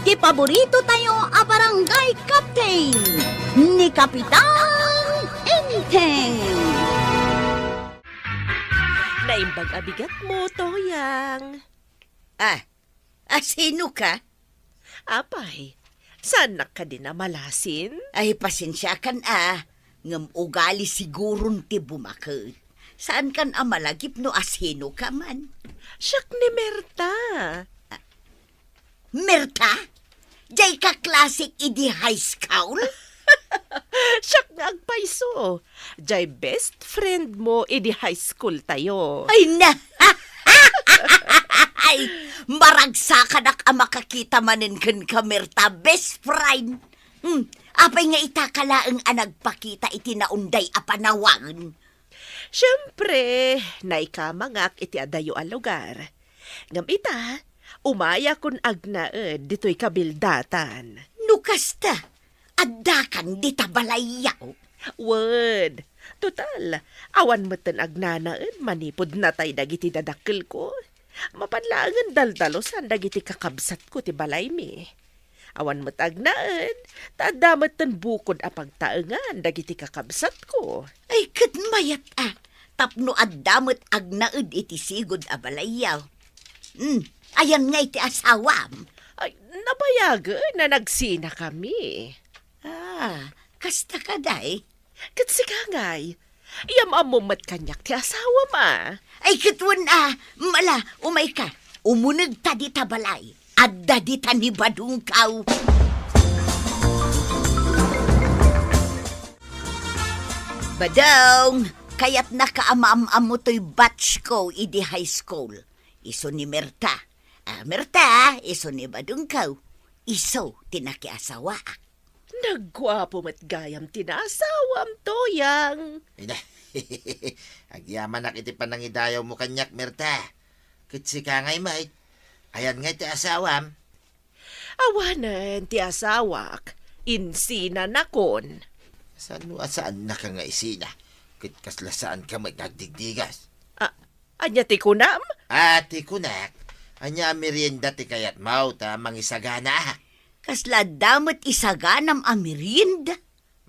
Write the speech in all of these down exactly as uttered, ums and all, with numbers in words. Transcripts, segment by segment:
Ti paborito tayo a barangay captain, ni Kapitan Enteng. Naimbag a bigat mo, Toyang. Ah, ah, sino ka? Apay, saannak kadi a malasin? Ay, pasensiakan a, ngem ugali siguron ti bumaket. Saankan a malagip no asino ka man. Siak ni Merta. Ah, Merta? Jay ka classmate idi high school? Siak nga agpayso. Jay best friend mo idi high school tayo. Ay na! Ay, maragsakanak a makakita manen kenka, Merta, best friend. Hmm, apay nga itaka laeng a nagpakita iti naunday a panawen? Siempre, naikamangak iti adayo a lugar. Ngem ita, umayakon agnaed ditoy kabildatan. No kasta, addakan dita balayyo? Wen, total, awan metten agnanaed manipud natay dagiti dadakkelko. Mapan laengen daldalusan dagiti kakabsatko ti balaymi. Awan met agnaed, ta adda metten bukod a pagtaengan dagiti kakabsatko. Ay, ket mayat a, tapno adda met agnaed iti sigud a balayyo. Hmm, ayan nga iti asawam? Ay, nabayagen a nagsinakami. Ah, kasta kadi? Ket sika ngay, iam-ammom met kaniak ti asawam a. Ay, ket wen a, mala, umayka. Umunegta dita balay. Adda dita ni Badungkaw. Badung, kayatnaka a maam-ammo toy batch ko idi high school. Isu ni Merta. Ah, Merta, isu ni Badungkaw. Isu ti nakiasawaak. Nagguapo met gayam ti naasawam, Toyang. Ina, agyamanak iti panangidayawmo kaniak, Merta. Ket sika ngay met, ayan ngay ti asawam? Awanen ti asawak, insinanakon. Saan no a saannaka nga isina? Ket kasla saanka met nga agdigdigas. A-, ania ti kunam? A, ti kunak, ania a merienda ti kayatmo ta mangisaganaak? Kasla adda met isaganam a merienda?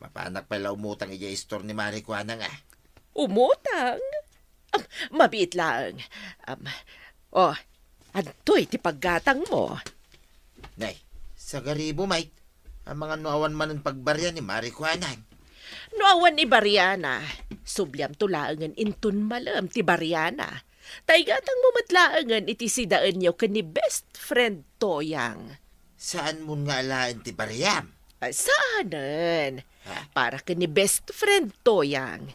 Mapanak pay la umutang idiay istor ni Mari Kuanang a. Umutang? Am, mabiit laeng. Am, oh, adtoy ti paggatangmo. Nay, sagaribo, Mike. Amangan no awan manen pagbarian ni Mari Kuanang. No awan ibariana, subliamto laengen inton malem ti bariana. Ta igatangmo met laengen iti sidaenyo ken ni best friend Toyang. Saanmon nga alaen ti bariam? Ah, saanen. Ha? Para ken ni best friend Toyang.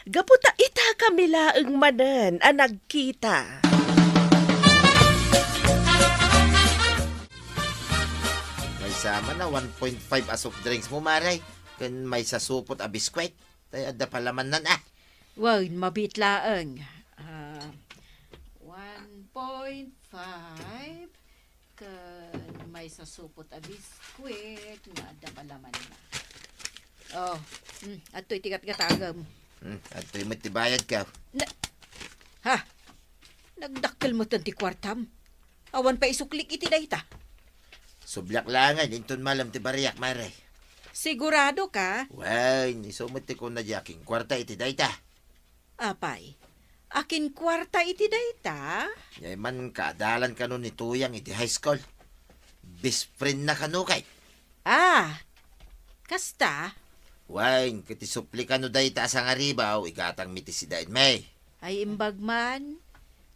Gapu ta itakami laeng manen a nagkita. Maysa man a one point five a soft drinks mo, Mare, ken maysa supot a biskwit. Tay adda palamannan, ah. Wen, mabiit laeng. Ah, one point five ken maysa supot a biskwit nga adda palamanna. Oh, hmm, adtoy ti gatgatagem. Hmm, adtoy met ti bayadko. Na, ha? Nagdakkel metten ti kuartam. Awan pay isuklik iti dayta. Subliak laengen inton malem ti bariak, Mare. Sigurado ka? Wen, isu met ti kuna diak inkuarta iti dayta. Apay, akinkuarta iti dayta? Diay man kaadalan kano ni Toyang iti high school. Best friend na kano kay. Ah, kasta? Wen, ket ti suplik kano dayta a sangaribaw, igatangmi ti sidaenmi. Ay, imbag man,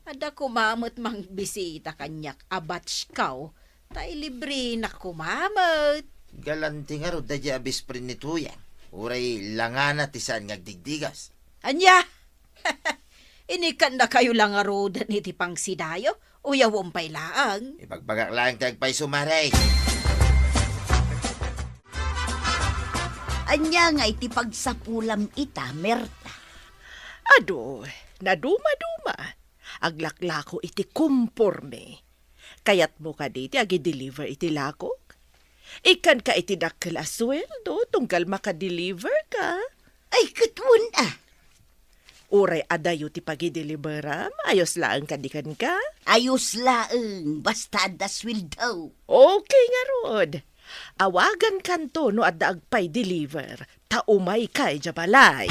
adda koma met mangbisita kaniak a batch ko, ta ilibrena koma met. Galante ngarud daydiay a best friend ni Toyang, uray langana ti saan nga agdigdigas. Ania? Inikannakayo la ngaruden iti pangsidayo, uyawem pay laeng. Ibagbagak laeng ti agpayso, Mare. Ania nga iti pagsapulam ita, Merta? Adu, nadumaduma. Aglaklako iti komporme. Kayatmo kadi ti agi-deliver iti lakok? Ikkanka iti dakkel a sueldo tunggal maka-deliver ka? Ay, ket wen a. Uray adayo ti pagideliveram, ayos laeng kadi kenka? Ayos laeng, basta adda sweldo. Okay ngarud. Awagankanto no adda agpa-deliver, ta umayka idiay balay.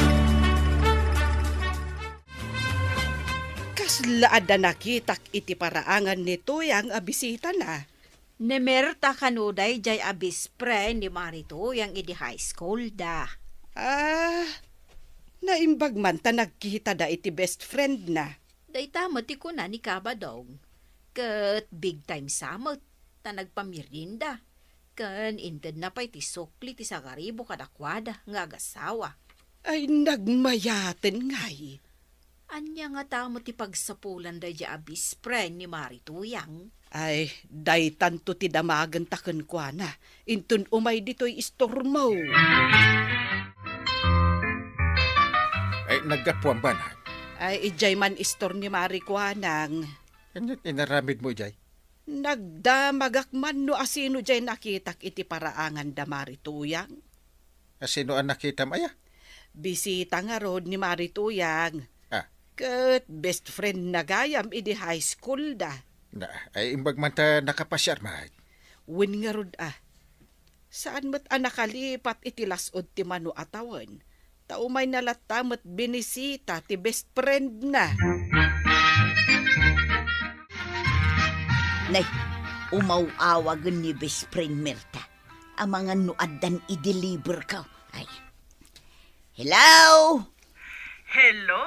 Kasla adda nakitak iti paraangan ni Tuyang a bisitana. Ni Mirta kano daydiay a best friend ni Mari Tuyang idi high school da. Ah, naimbag man ta nagkitada iti best friend na. Dayta met ti kuna ni Kabadong. Ket big time sa met, ta nagpamirienda. Ken intedna pay ti sukli ti sagaribo kadakuada nga agasawa. Ay, nagmayaten ngay. Ania ngata met ti pagsapulan daydiay a best friend ni Mari Tuyang? Ay, daytanto ti damagenta kenkuana. Inton umay ditoy istormo. Ay, naggapuam banag. Ay, idiay man istor ni Mari Kuanang. Ania ti inaramidmo idiay? Nagdamagak man no asino diay nakitak iti paraangan da Mari Tuyang. Asino a nakitam aya? Bisita ngarud ni Mari Tuyang. Ah. Ket best friend na gayam idi high school da. Na, ay imbag man ta nakapasiar met. Wen ngarud a. Saan met a nakalipat iti las-ud ti mano a tawen. Ta umayna latta met binisita ti best friend na. Nay, umaw-awagen ni best friend Mirta. Amangan no addan i-deliver ka. Ay. Hello? Hello,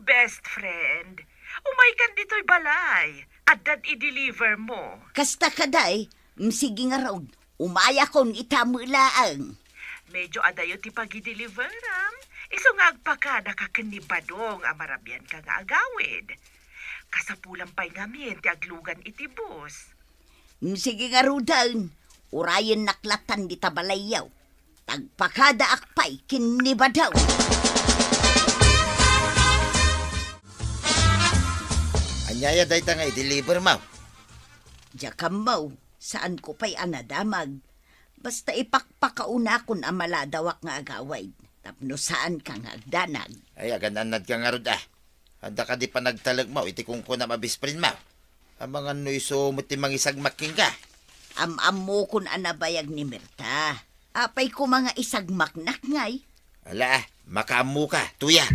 best friend. Umaykan ditoy balay. Addan i-deliver mo. Kasta kaday, mm, sige ngarud. Umayakon ita met laeng. Medyo adayo ti pagideliveram. Isu nga agpakadaka ken ni Badong a marabianka nga agawid. Kasapulan pay ngamin ti aglugan iti bus. Mm, sige ngaruden. Urayennak lattan dita balayyo. Tagpakadaak pay ken ni Badong. Ania aya dayta nga i-deliver mo? Diak ammo, saanko pay a nadamag. Basta ipakpakaunakon a maladawak nga agawid, tapno saanka nga agdanag. Ay, agan-annadka ngarud a. Adda kadi panagtalekmo iti kunkunam a best friend mo? Amangan no isu met ti mangisagmak kenka. Am-ammokon a nabayag ni Mirta. Apay koma nga isagmaknak ngay? Ala, makaammoka, Tuya.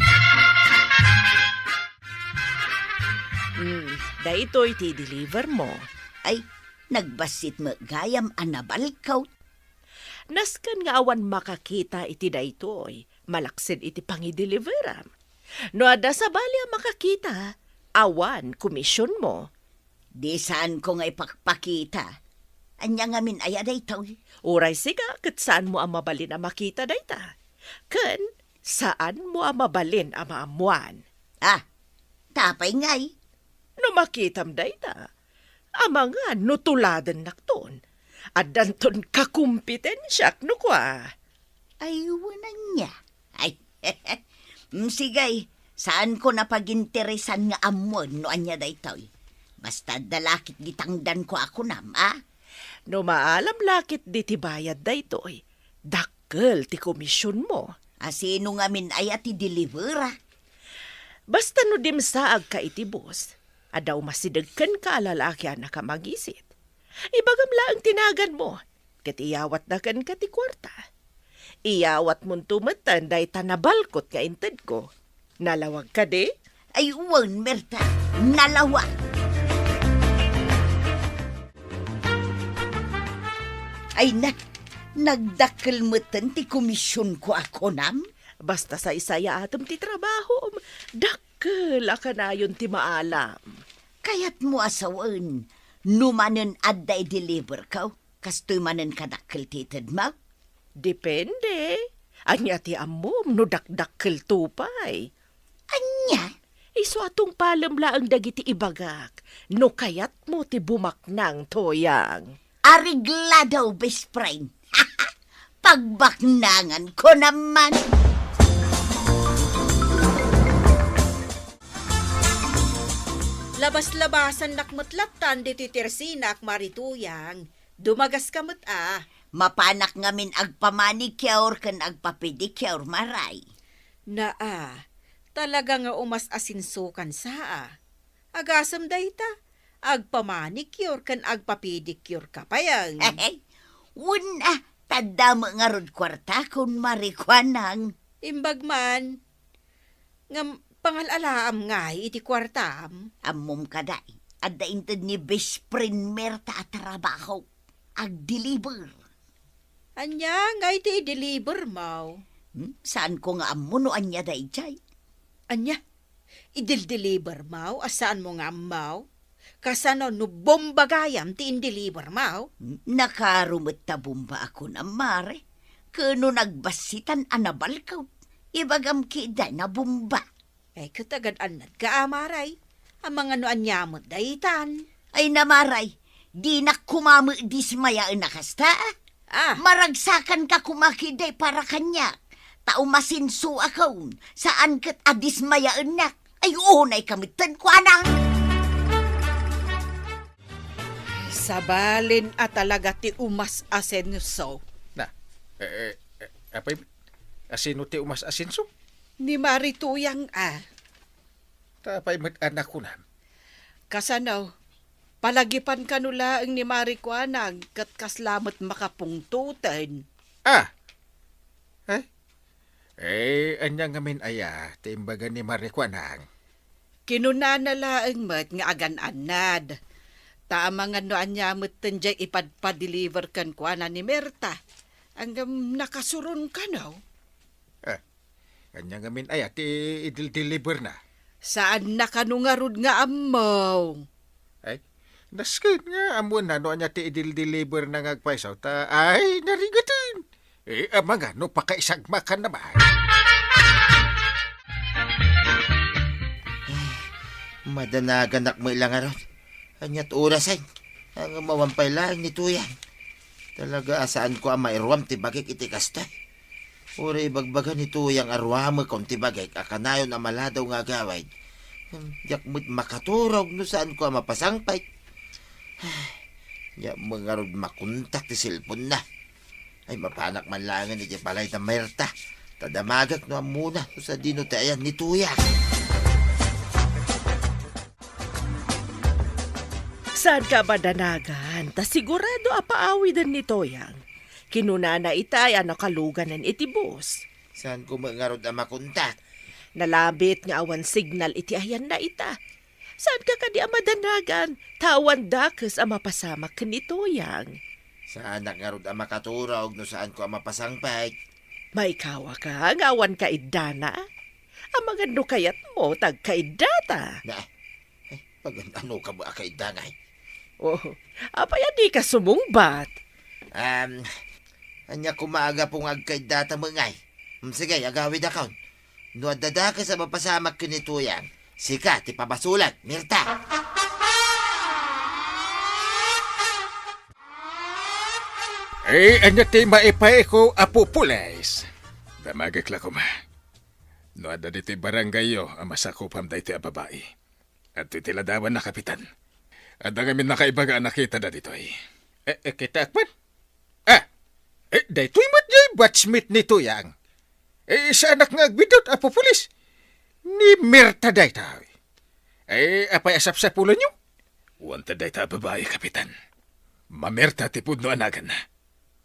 Hmm, daytoy ti deliver mo. Ay, nagbassit met gayam a nabalkaw. Nasken nga awan makakita iti daytoy, malaksid iti pangideliveram. No adda sabali a makakita, awan komisionmo. Di saanko nga ipakpakita. Ania ngamin aya daytoy? Uray sika ket saanmo a mabalin a makita dayta. Ken saanmo a mabalin a maammuan. Ah, tapay ngay? No makitam dayta, amangan no tuladennakton. Addanton kakumpitensiak no kua. Ay, wen ania? Ay, mm, sige, saanko a paginteresan nga ammoen no ania daytoy. Basta adda la ket di tangdanko a kunam, a? No maalam la ket di ti bayad daytoy, dakkel ti komisionmo. Asino ngamin aya ti delivera? Basta no dimsaagka iti bus, adda umasideg kenka a lalaki a nakamagisit. Ibagam laeng ti naganmo, ket iyawatna kenka ti kuarta. Iyawatmonto metten dayta nabalkot nga intedko. Nalawag kadi? Ay, wen, Mirta, nalawag. Ay, na, nagdakkel metten ti komisionko a kunam? Basta saysayaatem ti trabahom, dakkel a kanayon ti maalam. Kayatmo a sawen, no manen adda i-deliver ka, kastoy manen kadakkel ti itedmo? Depende. Ania ti ammom no dakdakkelto pay? Ania? Isu a tungpalem laeng dagiti ibagak, no kayatmo ti bumaknang, Tuyang. Areglado, best friend. Pagbaknangan ko naman. Labas-labasannak met lattan ditoy tersinak, Mari Tuyang. Dumagaska met a. Mapanak ngamin agpamanicure ken agpapedicure, Maray. Naa, Talaga nga umas-asensokan sa a. Agasem dayta, agpamanicure ken agpapedicure ka pay, ang. Wen a, tadda met ngarud kuartakon, Mari Kuanang. Imbag man, ngem pangal-alaam ngay iti kuartam. Ammom kadi, adda inted ni best friend Merta a trabaho. Agdeliver. Ania ngay ti ideliver mo? Hmm? Saanko nga ammo no ania daydiay. Ania? Idildeliver mo a saanmo nga ammo? Kasano no bomba gayam ti indeliver mo? Hmm? Nakaro met ta bomba a kunam, Mare. Ken no nagbassitan a nabalkawt, ibagam ketdi a bomba. Ay, ket agad-annadka a, Mare. Amangan no ania met daytan. Ay na, Mare, dinak koma met dismayaen a kasta. Ah. Maragsakanka koma ketdi para kaniak. Ta umasensoakon, saan ket a dismayaennak. Ay, unaykami metten, kuana. Sabali a talaga ti umas-asenso. Na, eh, eh, eh, apay, asino ti umas-asenso? Ni Mari Tuyang a. Ta apay met a nakunam? Kasano? Palagipan kano laeng ni Mari Kuanang ket kasla met makapungtoten. Ah! Eh? Eh, ania ngamin aya ti imbaga ni Mari Kuanang? Kinunana laeng met nga agan-annad. Ta amangan no ania metten diay ipadpadeliver kenkuana ni Merta. Ngem nakasuron kano? Eh, ania ngamin aya ti idildeliverna? Saanna kano ngarud nga ammo? Ay, nasken nga ammoenna no ania ti idildeliverna nga agpayso ta, ay, narigaten. Eh, amangan no pakaisagmakanna man. Madanaganak met la ngarud. Aniat orasen? Ngem awan pay laeng ni Tuyang. Talaga a saanko a mairuam ti bagik iti kasta. Uray ibagbaga ni Tuyang a ruamekon ti bagik a kanayon a maladaw nga agawid. Hmm, diak met makaturog no saanko a mapasangpet. Diak met ngarud makontak ti cellphone-na. Ay, mapanak man laengen iti balay da Merta. Ta damagek no ammona no sadino ti ayan ni Tuyang. Saanka a madanagan, ta sigurado a paawiden ni Tuyang. Kinunana itay a nakaluganen iti bus. Saanko met ngarud a makontak? Nalabit nga awan signal iti ayanna ita. Saanka kadi a madanagan, ta awan dakes a mapasamak ken ni Tuyang. Saanak ngarud a makaturog no saanko a mapasangpet. Maikawaka nga awan kaiddana? Amangan no kayatmo, ta agkaiddata. Na, eh, pagan-ano ka ba a kaidda ngay? Oh, apay a dika sumungbat? Um, ania koma a gapu nga agkaiddata met ngay? Hmm, sige, agawidakon. No adda dakes a mapasamak ken ni Tuyang, sika ti pabasolek, Mirta. Eh, ania ti maipaayko, Apo Pulis? Damagek la koma. No adda ditoy barangayyo a masakupam daytoy a babai, adtoy ti ladawanna, Kapitan. Adda ngamin nakaibaga a nakitada ditoy. Eh, eh, kitaak man. Ah, eh, daytoy met diay batchmate ni Tuyang. Eh, saanak nga agbiddut, Apo Pulis. Ni Mirta daytoy. Eh, apay a sapsapulenyo? Wanted dayta a babai, Kapitan. Mamirta ti pudno a naganna.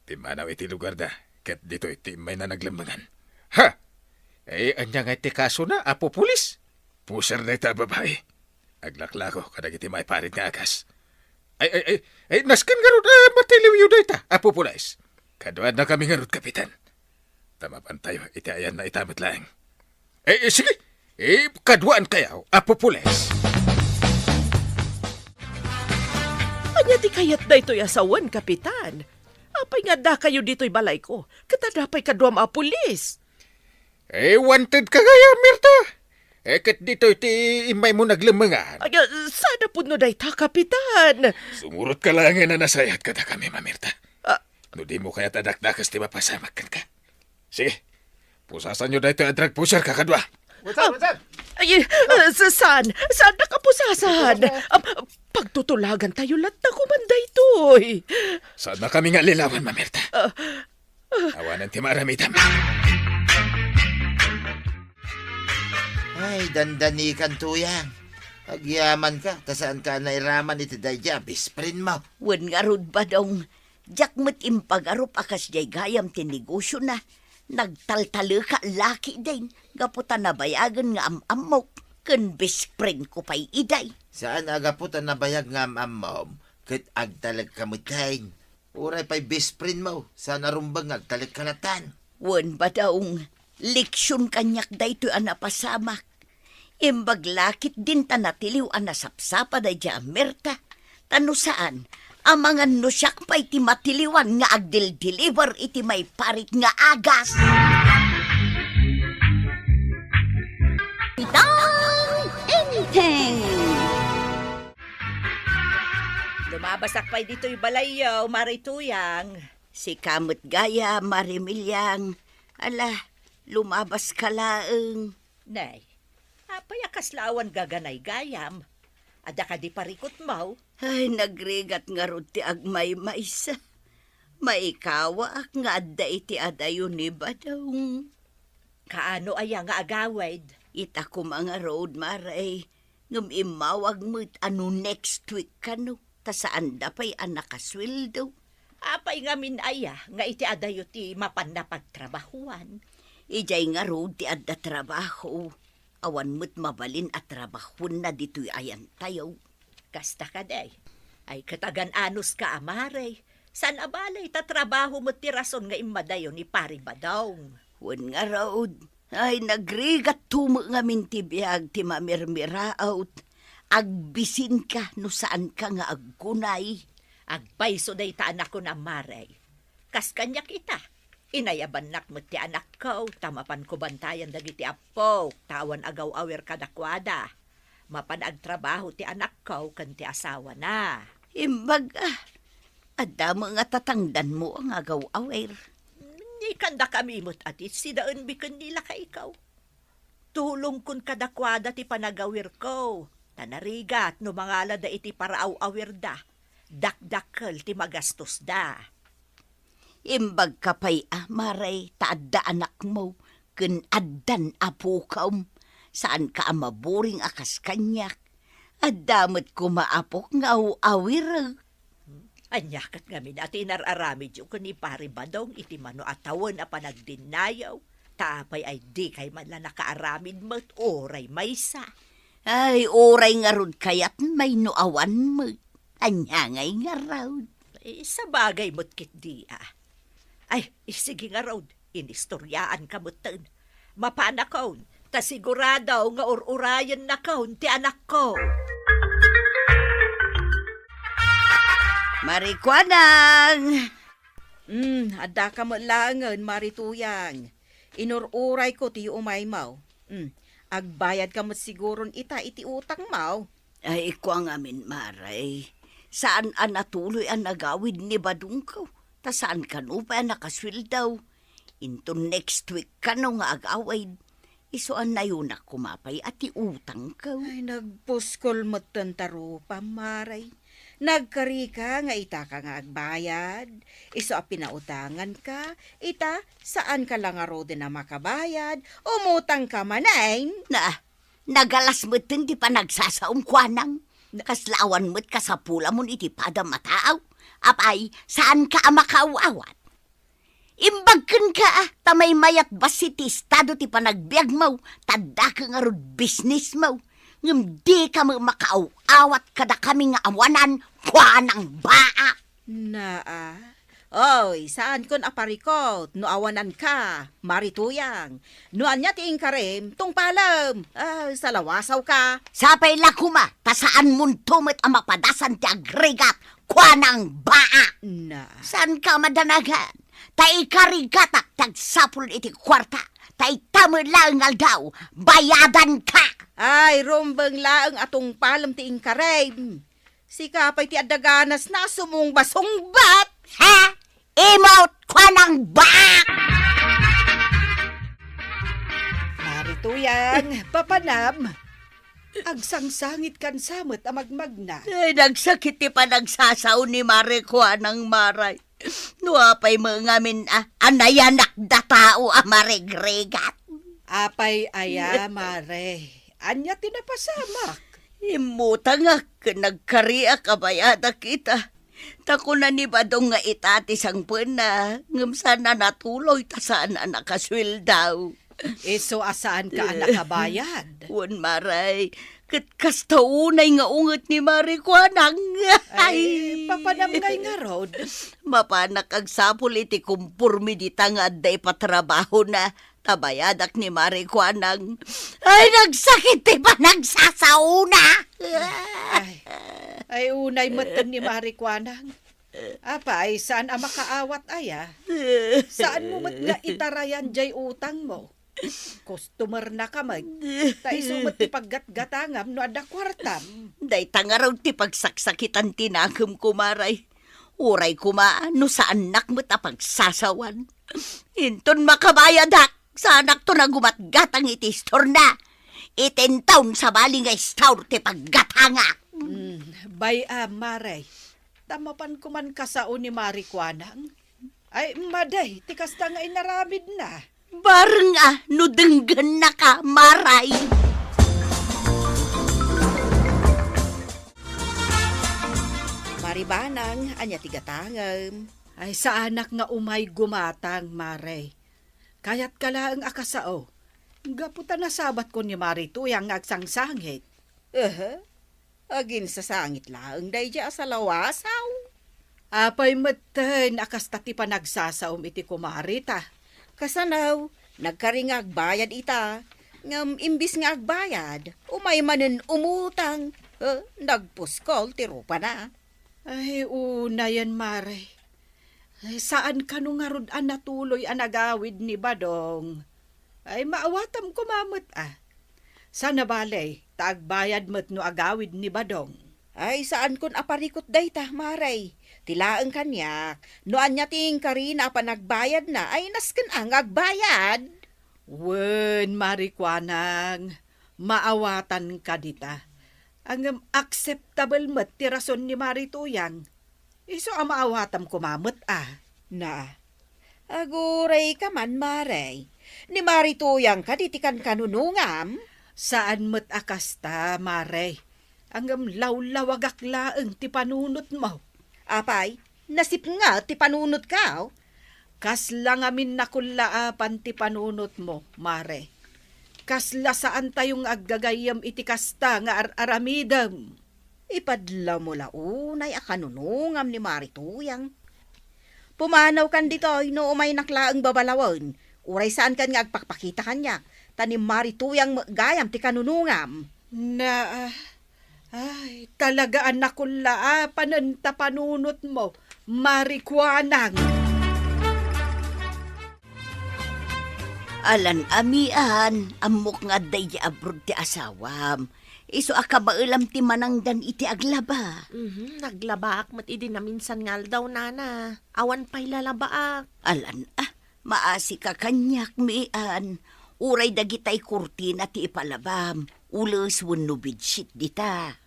Pimmanaw iti lugarda, ket ditoy ti immayna naglemmengan. Ha! Eh, ania ngay ti kasona, Apo Pulis? Pusser dayta a babai. Aglaklako kadagiti maiparit nga agas. Ay, ay, ay, ay, nasken ngarud a matiliwyo dayta, Apo Pulis. Kaduanakami ngarud, Kapitan. Ta mapantayo iti ayanna ita met laeng. Eh, eh, sige. Eh, kaduaankayo, Apo Pulis. Ania ti kayat daytoy a sawen, Kapitan? Apay nga addakayo ditoy balayko? Ket adda pay kaduam a pulis? Eh, wanted ka gayam, Mirta. Eh, ket ditoy ti immaymo naglemmengan. Ay, ah, saan a pudno dayta, Kapitan? Sumurotka laengen a nasayaat kadakami, Mamirta. Ah. No dimo kayat a dakdakes ti mapasamak kenka. Sige, pusasanyo daytoy a drug pusher, kakadua. What's up, what's up? Ay, ah, sa-, saan? Saandak a pusasan? Pusasan. Ah, pagtutulagantayo latta koman daytoy. Saannakami nga allilawan, Mamirta. Ah. Awanen ti maaramidem. Ay, dandanikan, Tuyang. Agyamanka, ta saanka a nairaman iti daydiay a best friend mo. Wen ngarud, Badong, diak met impagarup a kasdiay gayam ti negosiona. Nagtaltaleka lakidin, gapu ta nabayagen nga am-ammok, ken best friend ko pay idiay. Saan a gapu ta nabayag nga am-ammom, ket agtalekka metten. Uray pay best friend mo, saan a rumbeng nga agtalekka latta. Wen, Badong, leksion kaniak daytoy a napasamak. Imbag la ketdin ta natiliw a nasapsapa daydiay a Mirta. Ta no saan, amangan no siak pay ti matiliwan nga agdildiliber iti maiparit nga agas. Pitang Enteng! Lumabasak pay ditoy balayyo, Mare Tuyang. Sika met gayam, Mare Milyang. Ala, lumabaska laeng. Nay, apay a kasla awan gaganay gayam? Adda kadi parikutmo? Ay, nagrigat ngarud ti agmaymaysa. Maikawaak nga adda iti adayo ni Badong. Kaano aya nga agawid? Ita koma ngarud, Mare, ngem immawag met a no next week kano, ta saanda pay a nakasueldo. Apay ngamin aya nga iti adayo ti mapanna pagtrabahuan? Idiay ngarud ti adda trabaho, awan met mabalin a trabahuenna ditoy ayantayo. Kasta kadi? Ay, ket agan-anuska a, Mare. Saan a bale ta trabaho met ti rason nga immadayo ni Pare Badong. Wen ngarud, ay, nagrigatto met ngamin ti biag ti mamirmiraot. Agbisinka no saanka nga agkunay. Agpayso dayta a nakuna, Mare. Kas kaniak ita, inayabannak met ti anakko, ta mapanko bantayan dagiti appok, ta awan agaw-awir kadakuada. Mapan agtrabaho ti anakko ken ti asawana. Imbag, ah, adda met nga tatangdanmo nga agaw-awir. Ni kandakami met a ti sidaenmi ken ni lakaiko. Tulongkon kadakuada ti panagawirko, ta narigat no mangalada iti paraw-awirda, dakdakkel ti magastosda. Imbagka pay a, Mare, ta adda anakmo, ken addan apokam. Saanka a maburing a kas kaniak. Adda met koma apok nga aw-awirek. Ania ket ngamin a ti inar-aramidyo ken ni Pare Badong iti mano a tawen a panagdinnayo? Ta apay ay dikay man la nakaaramid met uray maysa? Ay, uray ngarud kayat may no awan met. Ania ngay ngarud? Eh, sabagay met ketdi a. Ay, sige ngarud, inistoryaanka metten. Mapanakon, ta sigurado nga ur-urayennakon ti anakko. Marikuanang! Hmm, addaka met laengen, Marituyang. Inur-urayko ti umaymo. Hmm, agbayadka met siguron ita iti utangmo. Ay, kua ngamin, Mare. Saan a natuloy a nagawid ni Badongko. Ta saan kano pay a nakasueldo. Inton next week kano nga agawid. Isu a nayunak koma pay a ti utangko. Ay, nagpuskol metten ta rupam, Mare. Nagkarika nga itaka nga agbayad. Isu a pinautanganka, ita, saanka la ngaruden a makabayad. Umutangka manen. Na, nagalas metten ti panagsasaom, kuanang. Na- Kasla awan met kasapulamon iti padam a tao. Apay, saanka a makaaw-awat? Imbag kenka, a, ta maymayat bassit ti estado ti panagbiagmo, ta addaka ngarud bisnismo. Ngem dika met makaaw-awat kadakami nga awanan, kuanang baa. Naa. Oy, saankon a parikut no awananka, Marituyang. No ania ti inkarim, tungpalem. Ah, salawasawka. Sapay la koma, ta saanmonto met a mapadasan ti agrigat, kuanang baa. Na. Saanka madanagan? Ta ikarigatak ti agsapul iti kuarta, ta ita met laeng nga aldaw, bayadanka. Ay, rumbeng laeng a tungpalem ti inkarim. Sika pay ti adda ganas na sumungbasungbat. Ha? Imot, kuanang baak! Marituyang, papanam. Agsangsangit kan samet a magmagna. Ay, nagsakit ti panagsasao ni Mare kuanang Mare. No apay met ngamin a, a nayanak da tao a marigrigat. Apay aya, Mare? Ania ti napasamak? Immutangak ken nagkariak a bayadak ita. Ta kuna ni Badong nga ita ti sangpenna, ngem saan a natuloy ta saan a nakasueldo. Isu a saanka a nakabayad? Wen, Maray, ket kasta unay nga unget ni Mari Kuanang. Ay, papanam ngay ngarud? Mapanak agsapul iti komporme dita nga adda ipatrabahona, ta bayadak ni Mari Kuanang. Ay, nagsakit ti panagsasaona! Ay, ay, unay met ni Mari Kuanang. Apay, saan a makaawat aya? Saan mo met nga itarayan jay utang mo? Customer na ka met. Ta isu met ti paggatgatangam no adda kuartam. Dayta ngarud ti pagsaksakitan ti nakemko, Maray. Uray koma no saannak met a pagsasawan. Inton makabayadak, saanakto a gumatgatang iti istorna. Iti intawn sabali nga istor ti paggatangak. Mm, bay-am, Maray. Ta mapan koman kasao ni Mari Kuanang. Ay, madi, ti kasta nga inaramidna. Bareng a no denggennaka, Maray. Mari Banang, ania ti gatangem? Ay, saanak nga umay gumatang, Maray. Kayatka laeng a kasao. Gapu ta nasabatkon ni Mari Tuyang nga agsangsangit. Aha. Aginsasangit laeng daydiay a salawasaw. Apay metten a kasta ti panagsasaom iti kumarita? Kasano, nagkari nga agbayad ita, ngem imbis nga agbayad, umay manen umutang. Eh, nagpuskol ti rupana. Ay, unayen, Mare. Ay, saan kano ngarud a natuloy a nagawid ni Badong? Ay, maawatam koma met a. Sana bale, ta agbayad met no agawid ni Badong. Ay, saankon a parikut dayta, Mare. Ti laeng kaniak, no ania ti inkarina a panagbayadna, ay nasken a nga agbayad. Wen, Mari Kuanang, maawatanka dita. Ngem acceptable met ti rason ni Mari Tuyang. Isu a maawatam koma met a. Na, agurayka man, Mare. Ni Mari Tuyang kadi ti kankanunongam? Saan met a kasta, Mare. Ngem lawlawagak laeng ti panunotmo. Apay, nasipnget ti panunotko? Kasla ngamin nakullaapan ti panunotmo, Mare. Kasla saantayo nga aggagayyem iti kasta nga ar-aramidem. Ipadlawmo la unay a kanunongam ni Mari Tuyang. Pumanawkan ditoy no umaynak laeng babalawen, uray saankan nga agpakpakita kaniak, ta ni Mari Tuyang met gayam ti kanunongam. Na, ay, talaga a nakullaapanen ta panunotmo, Mari Kuanang. Alan a Mian, ammok nga adda idiay abroad ti asawam. Isu a kabaelam ti manangdan iti aglaba. Mhm, naglabaak met idi naminsan nga aldaw, nana. Awan pay lalabaak. Alan a, maasika kaniak, Mian. Uray dagitay kurtina ti ipalabam, ules wenno bedsheet dita.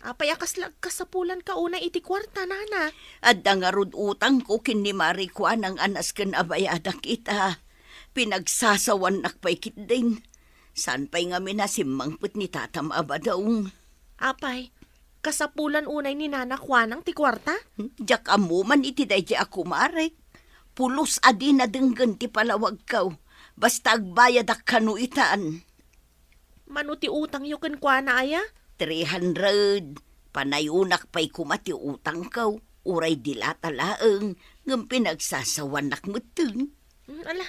Apay a kasla agkasapulanka unay iti kuarta, nana? Adda ngarud utangko ken ni Mari Kuanang a nasken a bayadak ita. Pinagsasawannak pay ketdin. Saan pay ngamin a simmangpet ni tatam a Badong. Apay, kasapulan unay ni Nana Kuanang ti kuarta? Diak ammo man iti daydiay a kumarek. Pulos a dina denggen ti palawagko. Basta agbayadak kano itan. Mano ti utangyo kenkuana aya? Three hundred. Panayonak pay koma ti utangko, uray di lata laeng, ngem pinagsasawanak metten. Hmm, ala,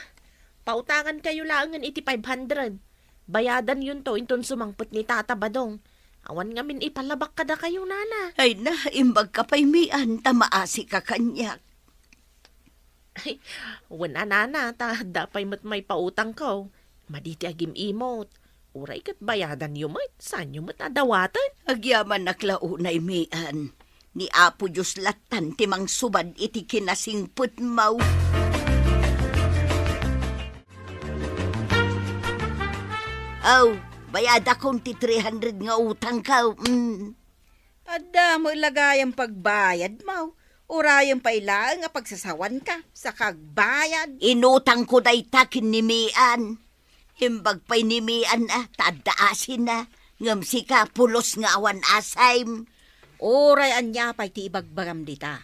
pautangankayo laengen iti five hundred. Bayadanyonto inton sumangpet ni Tata Badong. Awan ngamin ipalabak kadakayo, nana. Ay na, imbagka pay, Mian, ta maasika kaniak. Ay, wen a, nana, ta adda pay met maipautangko. Madi ti agim-imot. Uray ket bayadanyo met, saanyo met a dawaten. Agyamannak la unay, Mian. Ni Apo Dios lattan ti mangsubad iti kinasingpetmo. Aw, bayadakon ti three hundred nga utangko. Mm. Adda met la gayam pagbayadmo. Urayem pay laeng a pagsasawanka, saka agbayad. Inutangko dayta ken ni Mian. Imbag pay ni Mian a, ta adda asina. Ngem sika, pulos nga awan asayem. Uray ania pay ti ibagbagam dita.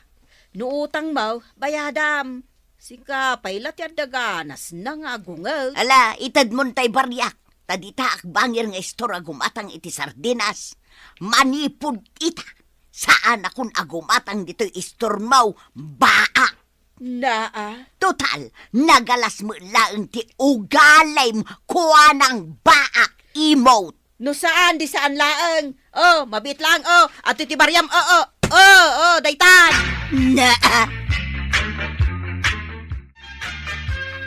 No utangmo, bayadam. Sika pay la ti adda ganasna nga agunget. Ala, itedmon tay bariak. Ta dita akbangir nga istor a gumatang iti sardinas. Manipud ita. Saanakon a gumatang ditoy istormo, baak. Naa. Total, nagalas met laeng ti ugalim, kuanang baak, imot. No saan, di saan laeng. Oh, mabit lang, oh. Adtoy ti bariam, oh, oh. Oh, oh, daytan. Naa.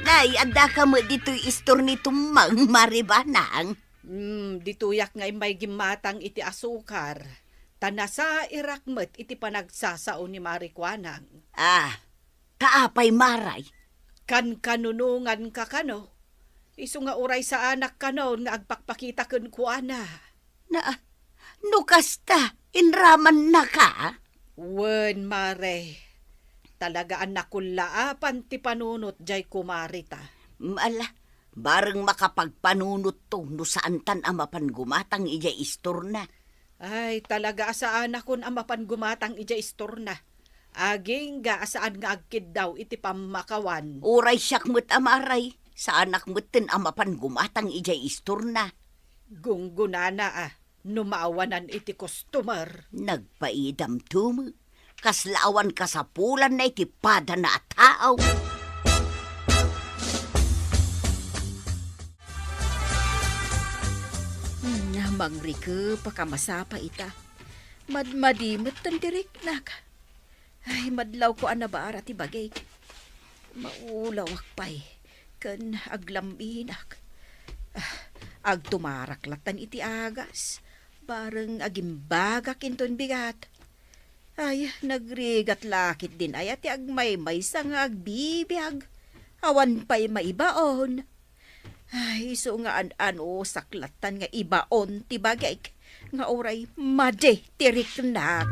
Nay, addaka met ditoy istor ni Tumang, Mari Banang? Hmm, ditoyak nga immay gimmatang iti asukar, ta nasairak met iti panagsasao ni Mari Kuanang. Ah, ta apay, Maray? Kankanunonganka kano? Isu nga uray saanak kanon nga agpakpakita kenkuana. Na, no kasta, inramannaka? Wen, Mare. Talaga a nakullaapan ti panunot jay kumarita. Ala, bareng makapagpanunotto no saantan a mapan gumatang idiay istorna. Ay, talaga a saanakon a mapan gumatang idiay istorna. Agingga a saan nga agkiddaw iti pammakawan. Uray siak met a Maray, saanak metten a mapan gumatang idiay istorna. Gunggonana a, no maawanan iti customer. Nagpaidam tume. Kasla awan kasapulanna iti padana a tao. Hmm, mangrikep a kamasapa ita. Madmadi metten ti riknak. Ay, madlawko a nabara ti bagik. Maulawak pay, ken aglaminak. Ah, agtumarak lattan iti agas. Bareng agimbagak inton bigat. Ay, nagrigat la ketdin aya ti agmaymaysa nga agbibiag. Awan pay maibaon. Ay, isu nga an-anusak lattan nga ibaon ti bagik nga uray madi ti riknak.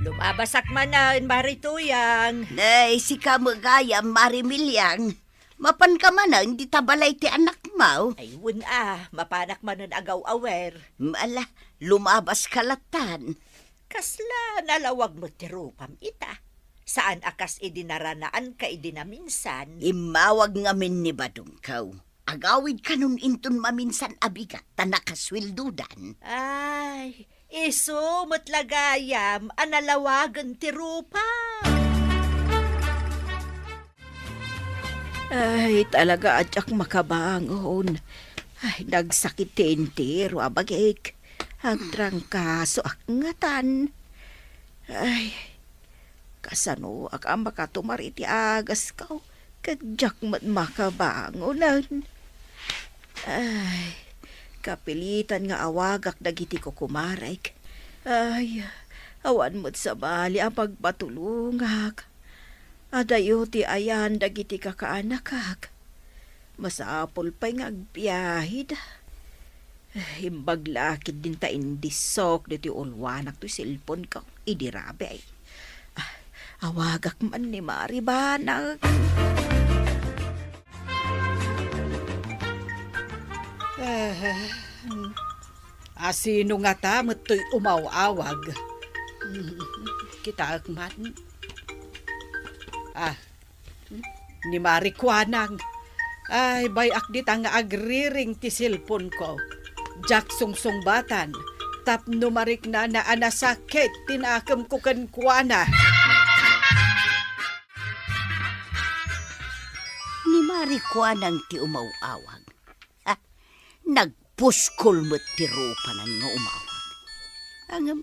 Lumabasak manen, Mari Tuyang. Nay, sika met gayam, Mari Milyang. Mapanka manen dita balay ti anakmo? Ay, wen a, mapanak manen agaw-awer. Ala, lumabaska lattan. Kasla nalawag met ti rupam ita. Saan a kas idi naranaanka idi naminsan. Immawag ngamin ni badongko. Agawid kanon inton maminsan a bigat ta nakasueldodan. Ay, isu met la gayam a nalawagen ti rupam. Ay, talaga a diak makabangon. Ay, nagsakit ti entero a bagik. Agtrangkasoak ngatan. Ay, kasanoak a makatumar iti agasko, ket diak met makabangonen. Ay, kapilitan nga awagak dagiti kukumarek. Ay, awan met sabali a pagpatulongak. Adayo ti ayan dagiti kakaanakak. Masapul pay nga agbiahida. Imbag la ketdin ta indisok ditoy ulwanak toy cellphone ko. Idi rabi ay. Ah, awagak man ni Mari Banag. Eh, asino ngata met toy umaw-awag? Kitaek man. Ah, ni Mari Kuanang. Ay, bay-ak dita nga agriring ti cellphone ko. Diak sungsungbatan, tapno mariknana a nasakit ti nakemko kenkuana. Ni Mari Kuanang ti umaw-awag. Ha, nagpuskol met ti rupanan nga umawag. Ngem,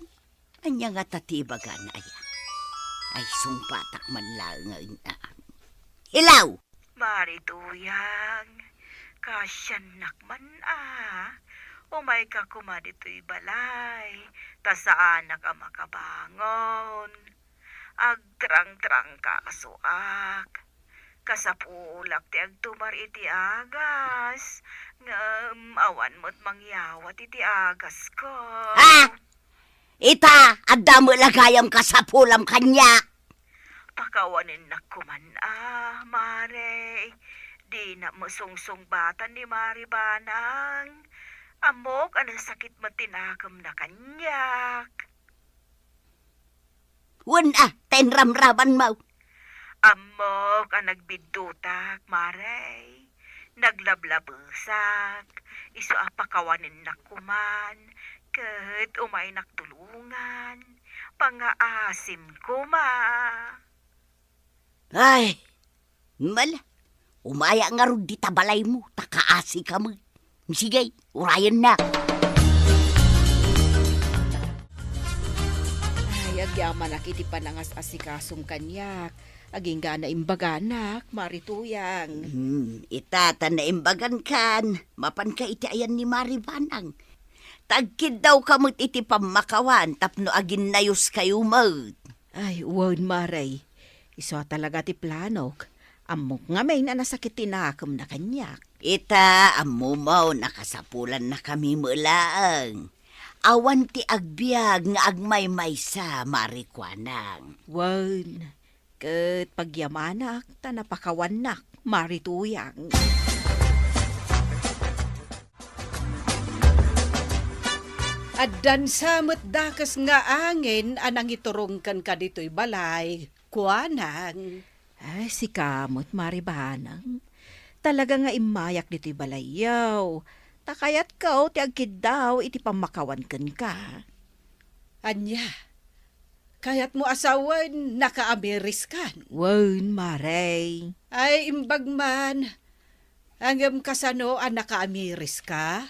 ania ngata ti ibagana aya? Ay, sungbatak man laeng a. Hello! Mari Tuyang, kasiannak man a. Umayka koma ditoy balay, ta saanak a makabangon. Agtrangtrangkasoak. Kasapulak ti agtumar iti agas, ngem awan met mangyawat iti agasko. Ah! Ita, adda met la gayam kasapulam kaniak. Pakawanennak koman a, Mare. Dinak met sungsungbatan ni Mari Banang. Ammok a nasakit met ti nakemna kaniak. Wen a, ta inramramanmo. Ammok a nagbiddutak, Mare. Naglablabesak, isu a pakawanennak koman, ket umaynak tulongan. Pangaasim koma. Ay, mala, umaya ngarud dita balaymo, ta kaasika met. Sige, urayennak. Ay, agyamanak iti panangas-asikasom kaniak. Agingga naimbaganak, Mari Tuyang. Hmm, ita ta naimbagankan, mapanka iti ayan ni Mari Banang. Ta agkiddawka met iti pammakawan tapno aginnayoskayo met. Ay, wen, Mare. Isu a talaga ti planok. Ammok ngamin a nasakit ti nakemna kaniak. Ita, ammomo, nakasapulannakami met laeng. Awan ti agbiag nga agmaymaysa, Mari Kuanang. Wen, ket pagyamanak ta napakawannak, Mari Tuyang. Addan sa met dakes nga angin a nangiturong kenka ditoy balay, Kuanang. Ay, sika met, Mari Banang. Talaga nga immayak ditoy balayyo. Ta kayatko ti agkiddaw iti pammakawan kenka. Ania? Kayatmo a sawen nakaamiriskan? Wen, Mare. Ay, imbag man. Ngem kasano a nakaamiriska?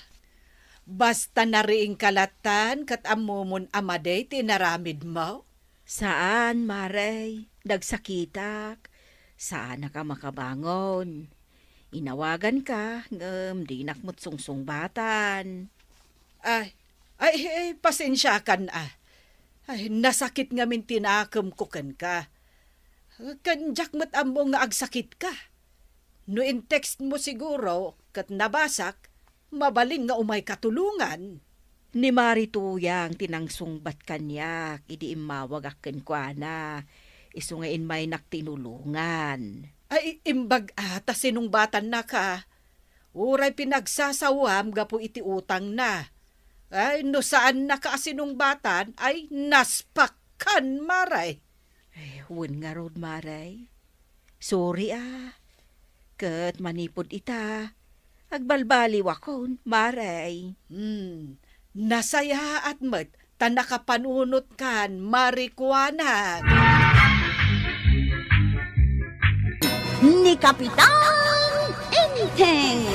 Basta nariingka lattan ket ammomon a madi ti inaramidmo? Saan, Mare. Nagsakitak. Saanak a makabangon. Inawaganka, ngem dinak met sungsungbatan. Ay, ay, ay, pasensiakan a. Ay, nasakit ngamin ti nakemko kenka. Ken diak met ammo nga agsakitka. No in-text mo siguro ket nabasak, mabalin nga umayka tulongan. Ni Mari Tuyang ti nangsungbat kaniak idi immawagak kenkuana. Isu nga immaynak tinulongan. Ay, imbag a ta sinungbatannaka. Uray pinagsasawam gapu iti utangna. Ay, no saannaka a sinungbatan, ay, naspakkan, Mare. Ay, wen ngarud, Mare. Sorry, a. Ket manipud ita, agbalbaliwakon, Mare. Hmm, nasayaat met ta nakapanunotkan, Mari Kuanang. Ni Kapitan Enteng.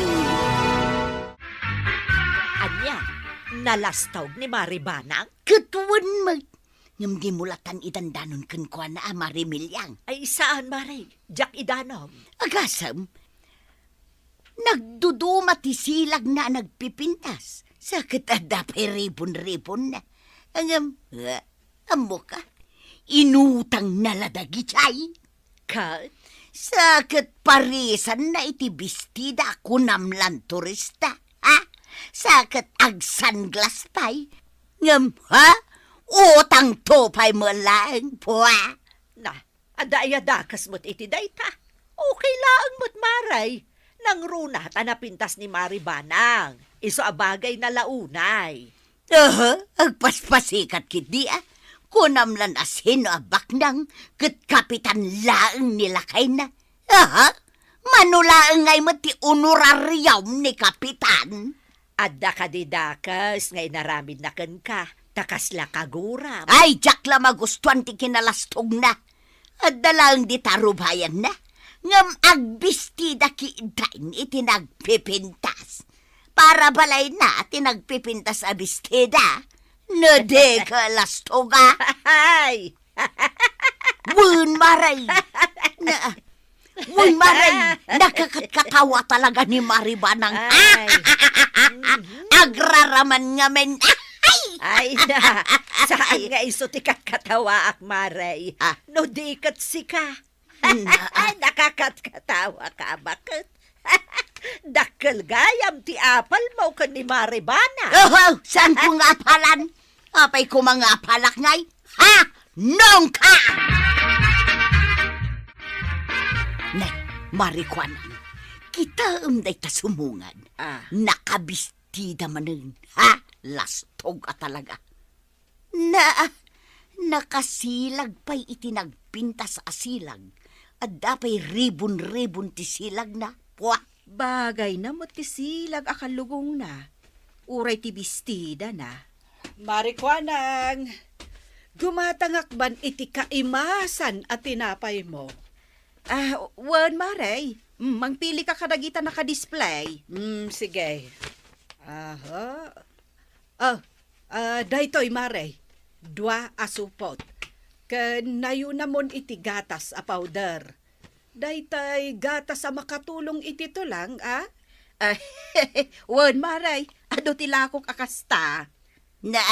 Ania, nalastog ni Mari Banang? Ket wen met. Ngem dimo lattan idandanon kenkuana a Mari Miliang. Ay, saan, Mare. Diak idanom. Agasem, nagduduma ti silagna a nagpipintas. Sa ket adda pay ribon-ribonna. Ngem, eh, ammoka, inutangna la dagijay. Ket? Sa ket parisanna iti bestida a kunam lan turista, ha? Sa ket agsanglas pay. Ngem, ha? Utangto pay met laeng, pua! Na, adda aya dakes met iti dayta? Okay laeng met, Mare. Nangruna ta napintas ni Mari Banang. Isu a bagayna la unay. Aha, agpaspasikat ketdi a. Kunam lan a sino a baknang ket kapitan laeng ni lakayna. Aha, mano laeng ngay met ti honorarium ni kapitan? Adda kadi dakes nga inaramidna kenka, ta kasla kaguram. Ay, diak la magustuan ti kinalastogna. Adda laeng dita rubayanna, ngem agbestida ketdin iti nagpipintas. Para balayna ti nagpipintas a bestida, no di kalastoga. Ay! Wen, Mare! Na, wen, Mare! Nakakatkatawa talaga ni Mari Banang. Ay. Agraraman ngamin. Ay! Ay na, saan nga isu ti katkatawaak, Mare? Ah. No di ket sika. Na, ah. Ay, nakakatkatawa ka, baket? Dakkel gayam ti apalmo ken ni Mari Banang. Oho, saanko nga apalan? Apay koma nga apalak ngay? Ha? Nongka! Marikuanang, kitaem dayta sumungan. Ah. Nakabistida manen, ha? Lastog a talaga. Na, nakasilag pay iti nagpintas a silag. Adda pay ribon-ribon ti silagna. Pua! Bagayna met ti silag a kallugongna, uray ti bistidana. Marikuanang, gumatangak man iti kaimasan a tinapaymo. Ah, wen, Mare. Mm, mangpili ka kadagita nakadisplay. Mm, sige. Aha. Oh, ah, daytoy, Mare. Dua a supot. Ken nayunamon iti gatas a powder. Daytay gatas a makatulong iti tulang, a? Ah, wen, Mare. Adu ti lakok a kasta. Na,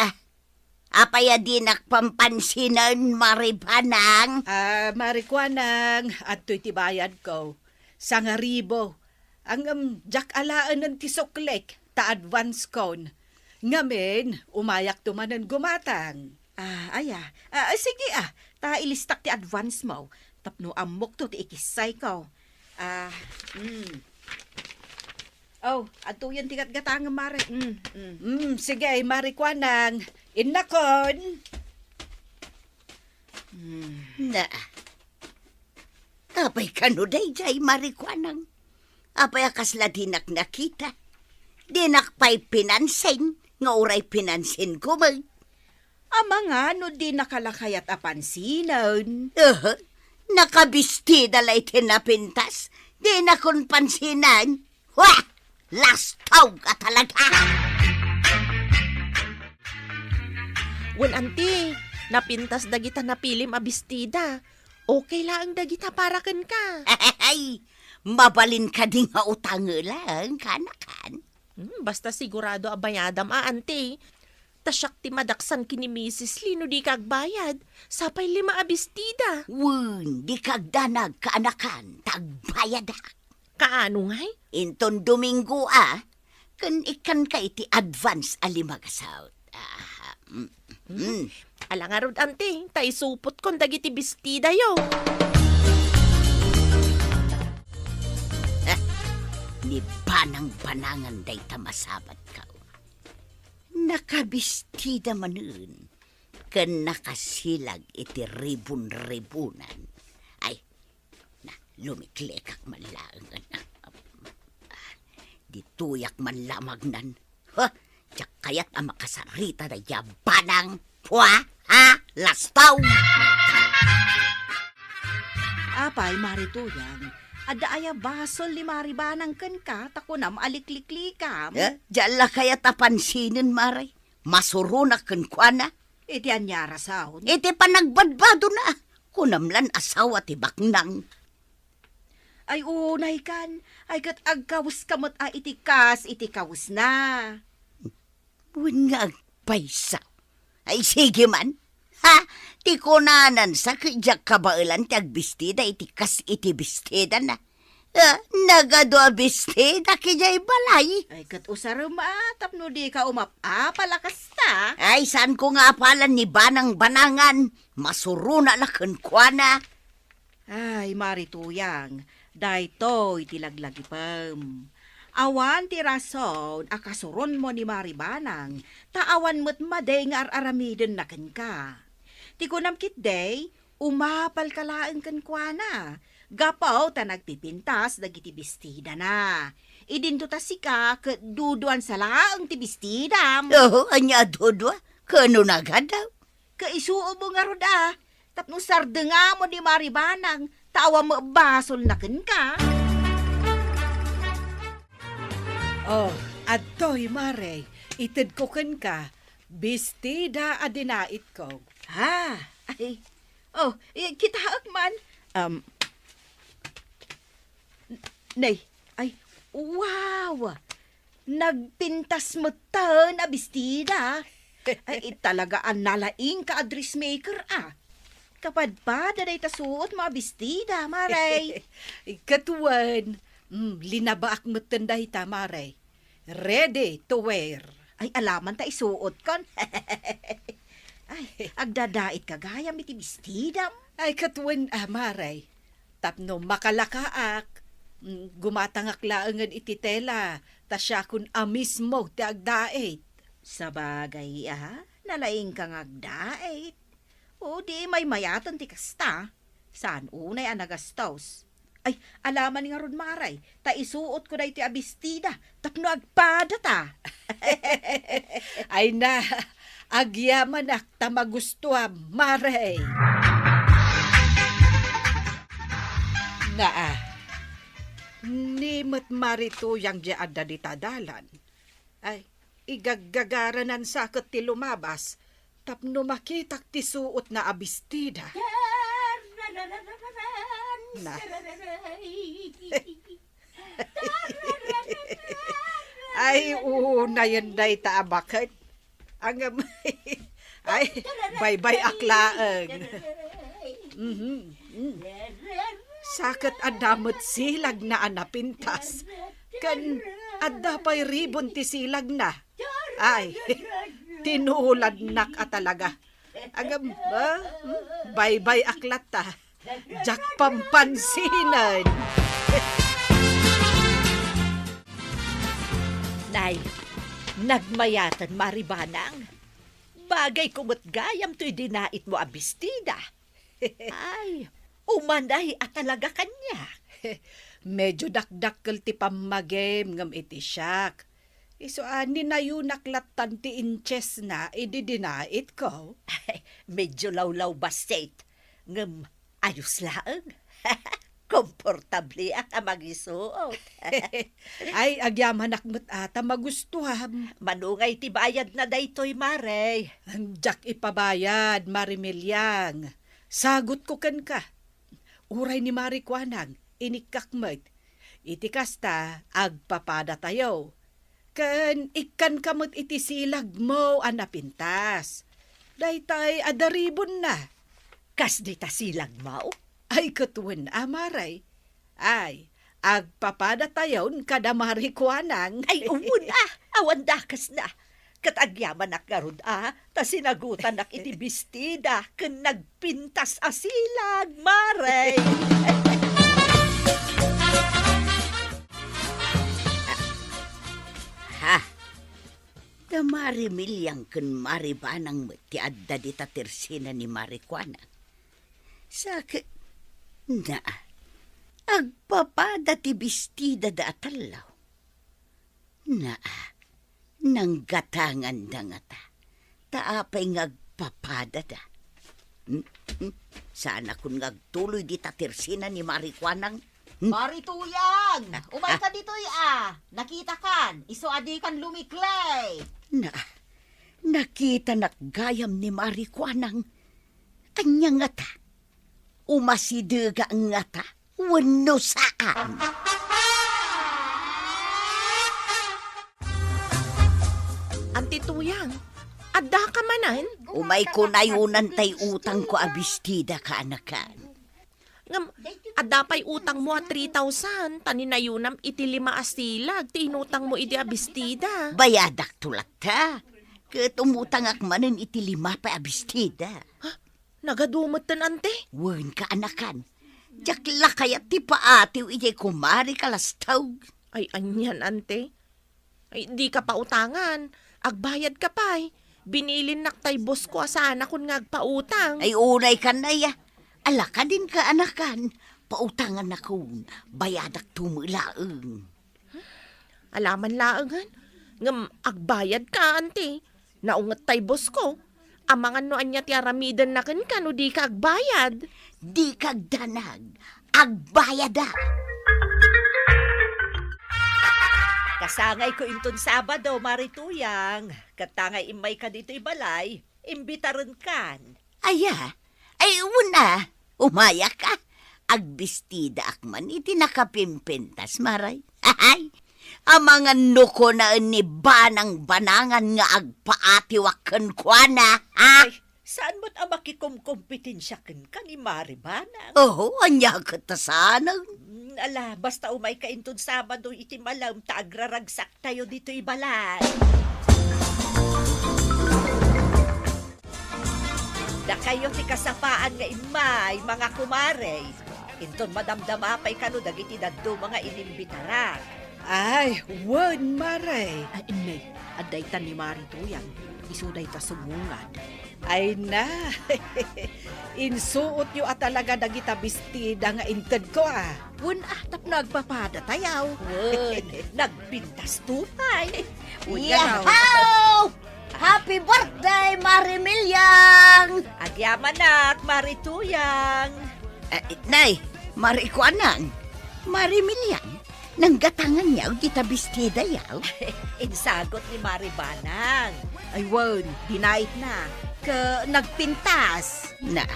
apay a dinak pampansinen, Mare Banang? Ah, Marikuanang, adtoy ti bayadko. Sangaribo. Ngem, diak alaenen ti suklek, ta advance kon. Ngamin, umayakto manen gumatang. Ah, aya. Ah, sige, ah. Ta ilistak ti advance mo. Tapno ammokto ti ikissayko. Ah, mm. Oh, adtoyen ti gatgatangem, Mare. Mm, mm. Mm, sige, Marikuanang. Innakon. Mm. Na. Apay kano daydiay, Marikuanang? Apay a kasla dinak nakita? Dinak pay pinansin, nga uray pinansin ko met. Amangan no dinaka la kayat a pansinen. Aha, nakabistida la iti napintas, dinakon pansinen. Wah! Lastog a talaga! Wen, anti, napintas dagita napilim a bestida. Okay laeng dagita para kenka. Ay, mabalin kadi nga utangela, kanakan? Hmm, basta sigurado a bayadam a, anti. Ta siak ti madaksan ken ni Misis Lee no dika agbayad. Sapay lima a bestida. Wen, dika agdanag, kaanakan, ta agbayadak. Kaano ngay? Inton Domingo a, ken ikkanka iti advance a lima ka saut. Ah, mm, mm. Ala ngarud, anti, ta isupotkon dagiti bestidayo. Eh, ni banang-banangan dayta masabatko. Nakabestida manen, ken nakasilag iti ribon-ribonan. Ay, na, lumiklikak man laeng. Ditoyak man lamagnan. Ha? Diak kayat a makasarita daydiay a banang. Pua? Ha? Lastog! Apay, Mare Tuyang, adda aya basol ni Mare Banang kenka ta kunam a likliklikam? Eh, diak la kayat a pansinen, Mare. Masuronak kenkuana. Iti ania a rason? Iti panagbadbadona. Kunam lan asawa ti baknang. Ay, unay kan. Ay, ket agkawes ka met a iti kas iti kawesna. Wen nga agpayso. Ay, sige man. Ha? Ti kunanan sa ket diak kabaelan ti agbestida iti kas iti bestidana. Ah, nagadu a bestida idiay balay. Ay, ket usarem a, tapno dika umap-apal a kasta. Ay, saanko nga apalan ni Banang Banangan. Masurona la kenkuana. Ay, Mare Tuyang, daytoy ti laglagipem. Awan ti rason a kasuronmo ni Mare Banang, ta awan met madi nga ar-aramidenna kenka. Ti kunam ketdi, umapalka laeng kenkuana, gapu ta nagpipintas dagiti bestidana. Idinto ta sika ket duduan sa laeng ti bestidam. Oo, ania a dudua? Kano nagadaw? Kaisuomo ngarud a, tapno sardengamo ni Mare Banang, ta awan met basolna kenka. Oh, adtoy, Mare, itedko kenka, bestida a dinaitko. Ah, ay, oh, eh, kitaek man. Um, n-, nay, ay, wow! Nagpintas metten a bestida. Ay, talaga a nalaingka a dressmaker, a. Kapadpada dayta suotmo a bestida, Mare. Ket wen, mm, linabaak metten dayta, Mare. Ready to wear. Ay, alaman ta isuotkon. Ay, agdadaitka gayam iti bestidam. Ay, ket wen, a, Mare. Tapno makalakaak, Mm, gumatangak laengen iti tela, ta siakon a mismo ti agdait. Sabagay, a, nalaingka nga agdait. O, di maymayaten ti kasta. Saan unay a nagastos? Ay, alaman ngarud, Mare, ta isuotko daytoy a bestida tapno agpadata. Ay na, agyamanak ta magustuam, Mare. Naa, ni met Mare Tuyang diay adda dita dalan. Ay, igaggagaranan sa ket ti lumabas tapno makitak ti suotna a bestida. Na. Ay, unayen dayta a baket. Angem, ay, baybay-ak laeng. Mhm, mm. Sa ket adda met silagna a napintas. Ken adda pay ribon ti silagna. Ay, tinuladnak a talaga. Agam, ah, hmm? Baybay-ak latta. Diak pampansinan. Nay, nagmayaten, Mare Banang. Bagay ko met gayam toy dinaitmo a bestida. Ay, umanay a talaga kaniak. Medyo dakdakkel ti pammagim ngem iti siak. Isu a, ninayunak lattan ti inchesna idi dinaitko. Medyo lawlawbassit, ngem ayos laeng. Komportableak a mangisuot. Ay, agyamanak met a ta magustuam. Mano ngay ti bayadna daytoy, Mare? Diak ipabayad, Mare Miliang. Sagutko kenka. Uray ni Mare Kuanang, inikkak met. Iti kasta, agpapadatayo. Ken ikkanka met iti silagmo a napintas. Daytay adda ribonna. Kas dita silagmo? Ay, ket wen a, Mare. Ay, agpapadatayon kada Mare Kuanang. Ay, wen a, awan dakesna. Ket agyamanak ngarud a, ta sinagutanak iti bestida ken nagpintas a silag, Mare. Ha? Da Mare Miliang ken Mare Banang met ti adda dita tersena ni Mare Kuanang. Sa ket, na, agpapada ti bestidada a tallo. Naa, nanggatanganda ngata. Ta apay nga agpapadada? Hmm? Hmm? Saanakon nga agtuloy dita tersena ni Mare Kuanang? Hmm? Mare Tuyang! Ah, umayka ah. Ditoy a! Nakitakan, isu a dikan lumikli! Na, nakitanak gayam ni Mare Kuanang. Ania ngata? Umasidega ngata wenno saan? Anti Tuyang, addaka manen? Umayko nayunan tay utangko a bestida, kaanakan. Ngem, adda pay utangmo a three thousand, ta ninayunam iti lima a silag ti inutangmo idi a bestida. Bayadakto latta. Ket umutangak manen iti lima pay a bestida. Ha? Nagadu metten, ante? Wen, kaanakan. Diak la kayat ti paatiw idiay kumare kalastog. Ay, anian, ante? Ay, dika pautangan. Agbayadka pay. Binilinnak tay boss ko a saanakon nga agpautang. Ay, unay kan aya. Ala, kadin, kaanakan. Pautangannakon. Bayadakto met laeng. Alaman laengen. Ngem agbayadka, ante. Naunget tay boss ko. Amangan no ania ti aramidenna kenka no dika agbayad. Dika agdanag. Agbayadak. Kasangayko inton Sabado, Mare Tuyang. Ket ta ngay immayka ditoy balay, imbitarenkan. Aya? Ay, wen a, umayak a. Agbestidaak man iti nakapimpintas, Mare. Ay, amangan no kunaen ni Banang Banangan nga agpaatiwak kenkuana, ha? Ay, saan met a makikomkompetensia kenka ni Mare Banang? Oho, ania ket ta saanen? Mm, ala, basta umayka inton Sabado iti malem ta agraragsaktayo ditoy balay. Dakayo ti kasapaan nga immay, mga kumare. Inton madamdama pay kano dagiti dadduma nga inimbitarak. Ay, wen, Mare. Ay, inay, adda ita ni Mari Tuyang. Isu dayta sumungad. Ay na, insuotyo a talaga dagita bestida nga intedko, a. Wen, a, tapno agpapadatayaw. Wen, nagpintasto pay. Wen, Yahaw! Happy birthday, Mari Miliang! Agyamanak, Mari Tuyang. Eh, nay, Mari kuanan, Mari Miliang, nanggatangan niya dita bestida, yaw? Insagut ni Mari Banang. Ay, wen, dinayetna. Ke nagpintas. Na.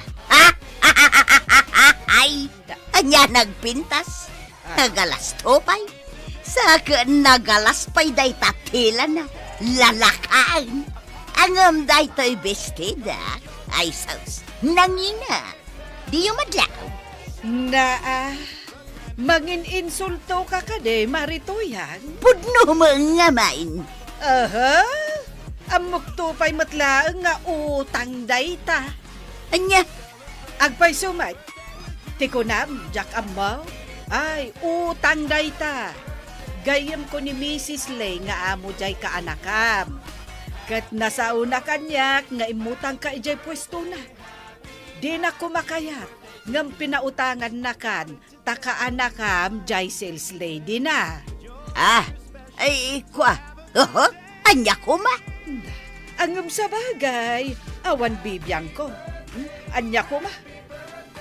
Ay, ania nagpintas? Nagalasto pay. Saka nagalas pay dayta tilana. Lalakaan. Ngem daytoy bestida. Ay, sus. Nangina. Diyo madlaw. Naa, mangin-insulto ka kadi, Mari Tuyang? Pudno mo nga main. Aha? Ammokto pay met laeng nga utang dayta. Ania? Agpayso met. Ti kunam, diak ammo. Ay, utang dayta. Gayyemko ni Misis Lay nga amo diay kaanakam. Ket nasaona kaniak nga immutangka idiay puestona. Dina koma kayat ngem pinautangannakan ta kaanakam diay sales lady na. Ah, ay, kua. Oho, ania koma? Ngem sabagay, awan bibiangko. Hmm? Ania koma?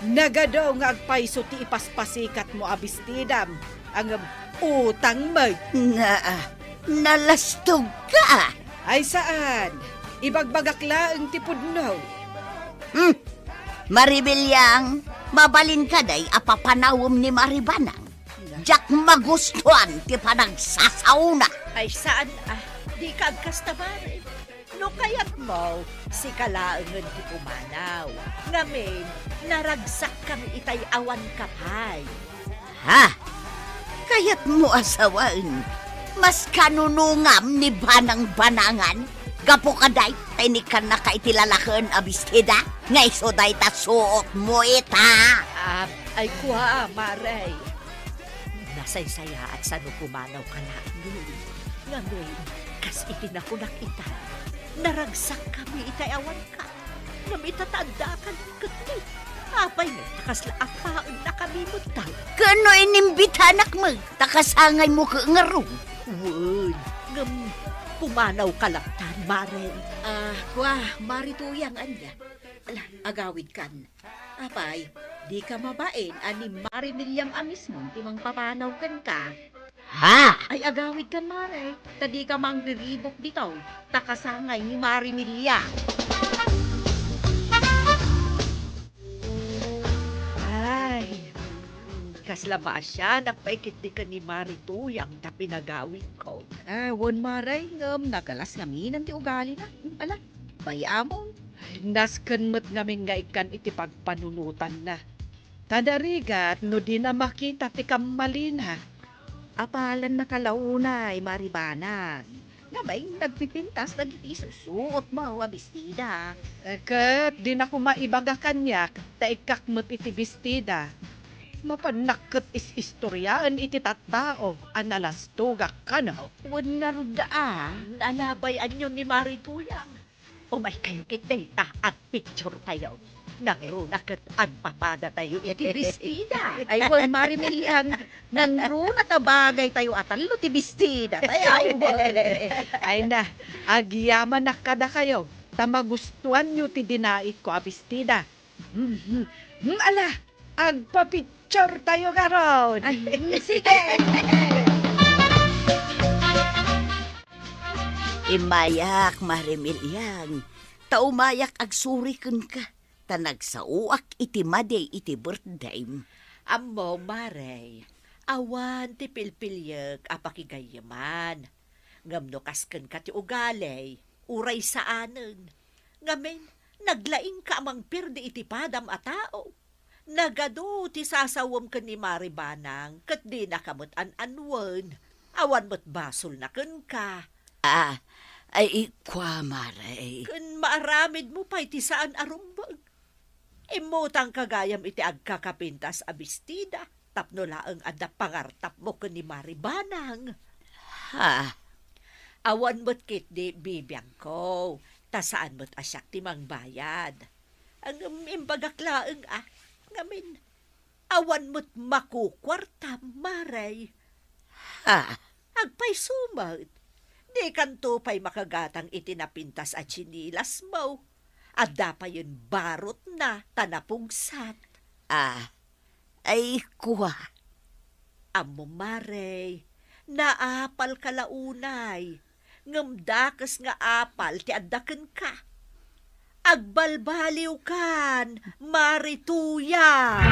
Nagadu nga agpayso ti ipaspasikatmo a bestidam, ngem utang met. Naa, nalastogka. Ay saan, ibagbagak laeng ti pudno. Hmm. Mari Miliang, mabalin kadi a papanawem ni Mari Banang. Diak magustuan ti panagsasaona. Ay saan, a, dika agkasta, Mari. No kayatmo, sika laengen ti pumanaw. Ngamin, naragsakkami itay awanka pay. Ha? Kayatmo a sawen, maskanunongam ni Banang Banangan? Gapu kadi ta inikkannaka iti lalaken a bestida, nga isu dayta suotmo ita. Ah, ay kua, Mare. Nasaysayaat sano pumanawka laengen. Ngamin, kas iti nakunak ita, naragsakkami itay awanka. Ngem ita ta addakan ketdi. Apay met ta kasla a paennakami met tay? Ken no inimbitanak met, ta kasangaymo ket ngarud? Wen, ngem pumanawka latta, Mare. Ah, kua, Mari Tuyang, ania? Ala, agawidkan. Apay, dika mabain a ni Mari Miliang a mismo ti mangpapanaw kenka? Ha? Ay, agawidkan, Mare, ta dika mangriribuk ditoy, ta kasangay ni Mari Miliang. Ay, kasla maasianak pay ketdi ken ni Mari Tuyang ta pinagawidko. Ah, wen, Mare, ngem nagalas ngamin ti ugalina. Ala, bay-am. Nasken met ngamin nga ikkan iti pagpanunotanna. Ta narigat no dina makita ti kammalina. Apalan nakalaunay, Mari Banang. Ngamin, nagpipintas dagiti susuotmo a bestida. Eh, ket dina koma ibaga kaniak ta ikkak met iti bestida. Mapannak ket is-istoriaen iti tattao a nalastogak kano. Wen ngarud a. Ala, bay-anyo ni Mari Tuyang. Umaykayo ketdi ta agpicturetayo. Nangruna ket agpapadatayo iti bestida. Ay, wen, Mari Miliang, nangruna ta bagaytayo a tallo ti bestidatayo. Ay, wen. Ay na, agyamanak kadakayo, ta magustuanyo ti dinaitko a bestida. Mhm. Hmm, ala, agpapicturetayo ngarud. Ay, sige. Immayak, Mare Miliang, ta umayak agsuri kenka, ta nagsaoak iti madi iti birthdayem. Ammom, Mare, awan ti pilpiliek a pakigayyeman. Ngem no kas kenka ti ugali, uray saanen. Ngamin, naglaingka a mangpirdi iti padam a tao. Nagadu ti sasawem ken ni Mari Banang ket dinaka met an-anuen. Awan met basolna kenka. Ah, ay, kua, Mare. Ken maaramidmo pay ti saan a rumbeng. Immutangka gayam iti agkakapintas a bestida tapno laeng adda pangartapmo ken ni Mari Banang. Ha? Awan met ketdi bibiagko, ta saan met a siak ti mangbayad. Ngem imbagak laeng a, ngamin, awan met makukuartam, Mare. Ha? Agpayso met. Dikanto pay makagatang iti napintas a tsinilasmo. Adda payen barotna ta napugsat. Ah, ay, kua. Ammom, Mare, naapalka la unay, ngem dakes nga apal ti adda kenka. Agbalbaliwkan, Mare Tuya!